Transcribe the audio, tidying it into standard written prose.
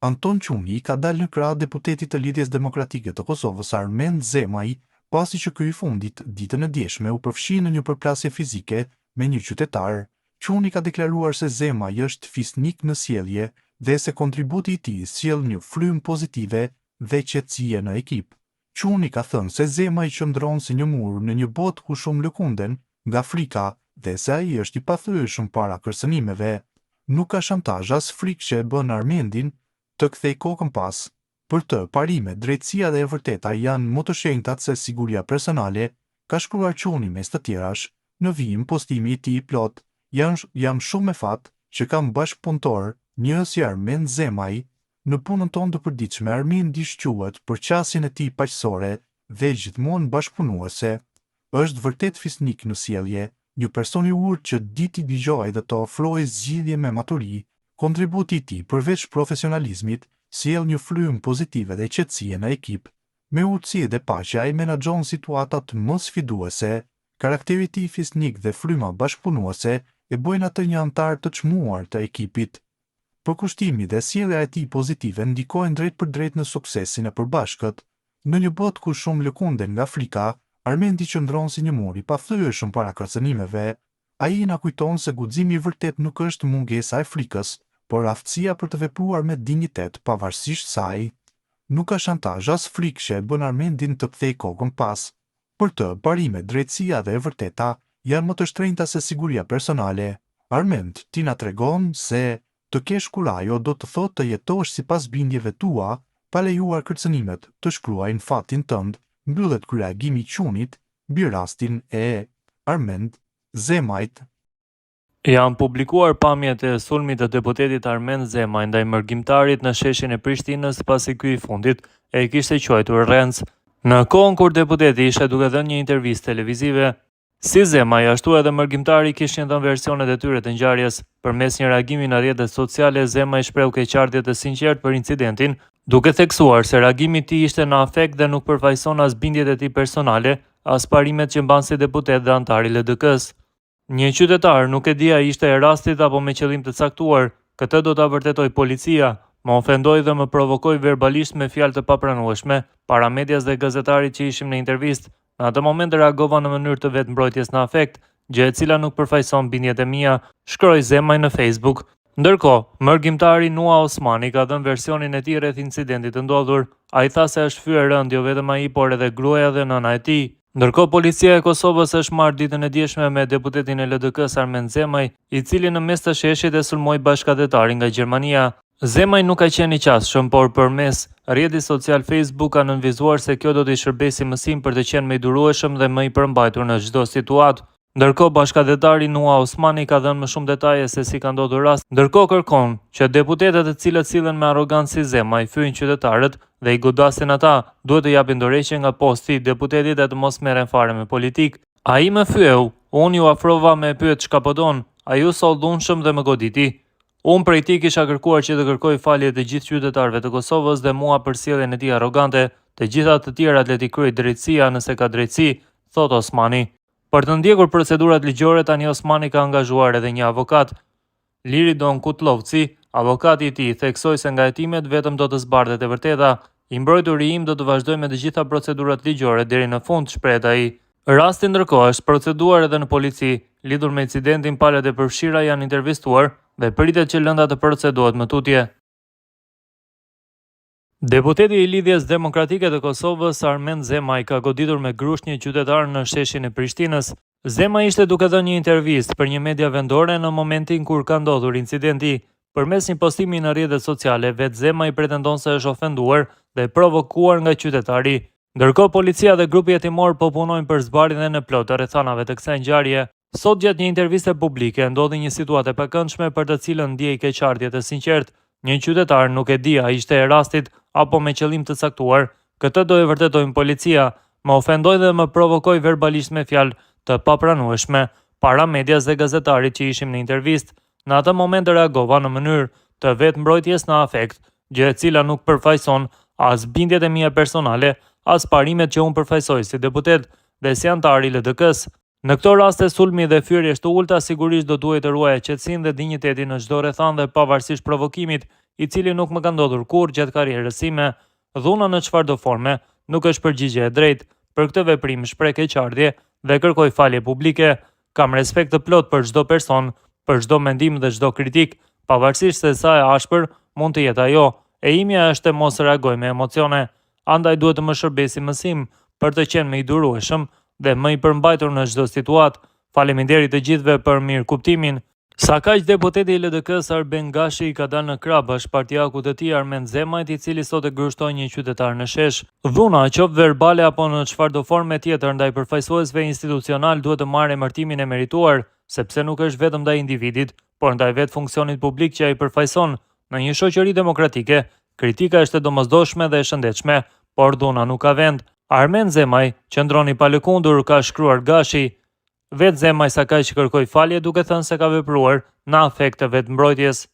Anton Quni i ka dalë në krah deputetit të Lidhjes Demokratike të Kosovës Armend Zemaj, pasi që ky i fundit ditën e djeshme u përfshi në një përplasje fizike me një qytetar. Quni ka deklaruar se Zemaj është fisnik në sjellje dhe se kontributi i tij sjell një frymë pozitive dhe qetësie në ekip. Quni ka thënë se Zemaj qëndron si një mur në një botë ku shumë lëkunden nga frika dhe se ai është i pathyeshëm para kërcënimeve. Nuk ka shantazh as frikë që e bën Armendin të kthejë kokën pas. Për të, parimet, drejtësia dhe e vërteta janë më të shenjtat se siguria personale, ka shkruar Quni mes të tjerash. Në vijim, postimi i tij i plotë, Jam shumë me fat që kam bashkëpunëtor një si Armend Zemaj, Në punën tonë të përditshme Armendi shquhet për qasjen e tij paqësore dhe gjithmonë bashkëpunuese. Është vërtet fisnik në sjellje, një person i urtë që di t'i dëgjojë dhe të ofrojë zgjidhje me maturi. Kontributi i tij, përveç profesionalizmit, sjell një frymë pozitive dhe qetësie në ekip. Me urtësi dhe paqe ai menaxhon situatat më sfiduese. Karakteri i tij fisnik dhe fryma bashkëpunuese e bëjnë atë një anëtar të çmuar të ekipit. Përkushtimi dhe sjellja e tij pozitive ndikojnë drejtpërdrejt në suksesin e përbashkët. Në një botë ku shumë lëkunden nga frika, Armendi qëndron si një mur i pathyeshëm para kërcënimeve. Ai na kujton se guximi i vërtetë nuk është mungesa e frikës, por aftësia për të vepruar me dinjitet pavarësisht saj. Nuk ka shantazh as frikë që e bën Armendin të kthejë kokën pas. Për të, parimet, drejtësia dhe e vërteta janë më të shtrenjta se siguria personale. Armend, ti na tregon se të kesh kurajo do të thotë të jetosh sipas bindjeve tua, pa lejuar kërcënimet të shkruajnë fatin tënd, mbyllet ky reagim i Qunit mbi rastin e Armend Zemajt. Janë publikuar pamjet e sulmit të deputetit Armend Zemaj ndaj mërgimtarit në sheshin e Prishtinës pasi ky i fundit e kishte quajtur rrenc. Në kohën kur deputeti ishte duke dhënë një intervistë televizive. Si Zemaj, ashtu edhe mërgimtari kishin dhënë versionet e tyre të ngjarjes. Përmes një reagimi në rrjetet sociale, Zemaj shprehu keqardhje të sinqertë për incidentin, duke theksuar se reagimi i tij ishte në afekt dhe nuk përfaqëson as bindjet e tij personale, as parimet që mban si deputet dhe anëtar i LDK-së. Një qytetar, nuk e di a ishte e rastit apo me qëllim të caktuar, këtë do ta vërtetojë policia, më ofendoi dhe më provokoi verbalisht me fjalë të papranueshme, para medias dhe gazetarit që ishim në intervistë. Në atë moment reagova në mënyrë të vetëmbrojtjes në afekt, gjë e cila nuk përfaqëson bindjet e mia, shkroi Zemaj në Facebook. Ndërkohë, mërgimtari Nua Osmani ka dhënë versionin e tij rreth incidentit të ndodhur. Ai tha se është fyer rëndë jo vetëm ai, por edhe gruaja dhe nëna e tij. Ndërkohë policia e Kosovës është marrë ditën e djeshme me deputetin e LDK-së Armend Zemaj, i cili në mes të sheshit e sulmoi bashkatdhetarin nga Gjermania. Zemaj nuk ka qenë i qasshëm, por përmes rrjetit social Facebook ka nënvizuar se kjo do t'i shërbejë si mësim për të qenë më i durueshëm dhe më i përmbajtur në çdo situatë. Ndërkohë bashkatdhetari Nua Osmani ka dhënë më shumë detaje se si ka ndodhur rasti, ndërkohë kërkon që deputetët të cilët sillen me arrogancë si Zemaj, fyejnë qytetarët dhe i godasin ata, duhet të japin dorëheqje nga posti i deputetit e të mos merren fare me politikë. Ai më fyeu, unë iu afrova me e pyet çka po don, ai u soll dhunshëm dhe më goditi. Unë prej tij kisha kërkuar që të kërkojë falje të gjithë qytetarëve të Kosovës dhe mua për sjelljen e tij arrogante, të gjitha të tjerat le t'i kryejë drejtësia nëse ka drejtësi, thotë Osmani. Për të ndjekur procedurat ligjore tani Osmani ka angazhuar edhe një avokat. Liridon Kutllovci, avokati i tij, theksoi se nga hetimet vetëm do të zbardhet e vërteta. I mbrojturi im do të vazhdojë me të gjitha procedurat ligjore deri në fund, shprehet ai. Rasti ndërkohë është proceduar edhe në polici. Lidhur me incidentin palët e përfshira janë intervistuar dhe pritet që lënda të procedohet më tutje. Deputeti i Lidhjes Demokratike të Kosovës, Armend Zemaj, ka goditur me grusht një qytetar në sheshin e Prishtinës. Zemaj ishte duke dhënë një intervistë për një media vendore në momentin kur ka ndodhur incidenti. Përmes një postimi në rrjetet sociale, vetë Zemaj pretendon se është ofenduar dhe provokuar nga qytetari. Ndërkohë, policia dhe grupi hetimor po punojnë për zbardhjen e plotë të rrethanave të kësaj ngjarje. Sot gjatë një interviste publike ndodhi një situatë e pakëndshme për të cilën ndiej keqardhje të sinqertë. Një qytetar nuk e di a ishte e rastit apo me qëllim të caktuar, këtë do e vërtetojnë policia, më ofendoi dhe më provokoi verbalisht me fjalë të papranueshme para medias dhe gazetarit që ishim në intervistë. Në atë moment reagova në mënyrë të vetëmbrojtjes në afekt, gjë e cila nuk përfaqëson as bindjet e mia personale, as parimet që unë përfaqësoj si deputet dhe si anëtar i LDK-së. Në këto raste sulmi dhe fyerjesh të ulëta sigurisht do duhej të ruaja qetësinë dhe dinjitetin në çdo rrethanë dhe pavarësisht provokimit, i cili nuk më ka ndodhur kurrë gjatë karrierës sime. Dhuna në çfarëdo forme nuk është përgjigje e drejtë. Për këtë veprim shpreh keqardhje dhe kërkoj falje publike. Kam respekt të plotë për çdo person, për çdo mendim dhe çdo kritikë, pavarësisht se sa e ashpër mund të jetë ajo. E imja është të mos reagoj me emocione. Andaj duhet të më shërbejë si mësim për të qenë më i durueshëm dhe më i përmbajtur në çdo situatë. Faleminderit të gjithëve për mirëkuptimin. Sakaq deputeti i LDK-së Arben Gashi i ka dalë në krah bashkëpartiakut të tij Armend Zemajt, i cili sot e grushtoi një qytetar në shesh. Dhuna, qoftë verbale apo në çfarëdo forme tjetër ndaj përfaqësuesve institucionalë duhet të marrë emërtimin e merituar, sepse nuk është vetëm ndaj individit, por ndaj vetë funksionit publik që ai përfaqëson. Në një shoqëri demokratike, kritika është e domosdoshme dhe e shëndetshme, por dhuna nuk ka vend. Armend Zemaj qëndron i palëkundur, ka shkruar Gashi. Vetë Zemaj sakaq kërkoi falje duke thënë se ka vepruar në afekt të vetëmbrojtjes.